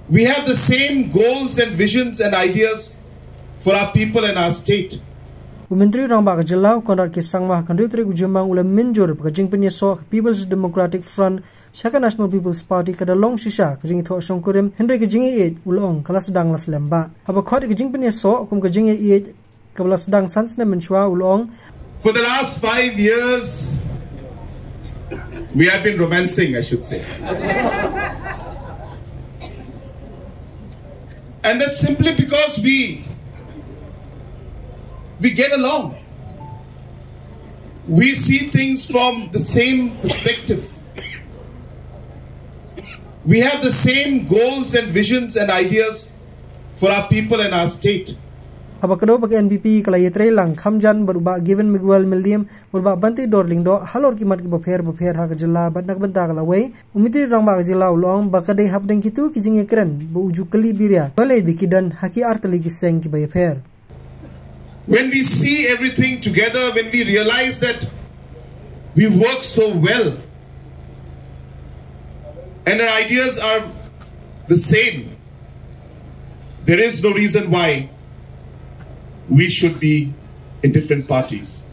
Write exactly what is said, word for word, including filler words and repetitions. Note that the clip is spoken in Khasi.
We have the same goals and visions and ideas for our people and our state. U Myntri Rangbah ka Jylla u Conrad K Sangma ha ka hynriew tarik u Jymmang u la mynjur ba ka jingpynïasoh ka People's Democratic Front sha ka National People's Party ka da long shisha ka jingïathoh shongkurim, hynrei ka jingïaieit u la ong ka la sdang la slem bha. Haba khot ïa ka jingpynïasoh kum ka jingïaieit kaba la sdang san snem mynshuwa u la ong. For the last five years, we have been romancing, I should say. And that's simply because we we get along. We see things from the same perspective. We have the same goals and visions and ideas for our people and our state. Haba kdew ba ka N P P ka la ïatrei lang kham jan bad u Bah Given Miguel Mildiam bad u Bah Banteidor Lyngdoh halor ki mat kiba pher bapher ha ka jylla bad na ka bynta ka lawei, u Myntri Rangbah ka Jylla u la ong ba ka dei hapdeng kito ki jingïakren ba u ju kylli biria balei ba ki don ha ki artylli ki seng kiba ïapher. When we see everything together, when we realize that we work so well and our ideas are the same, there is no reason why we should be in different parties.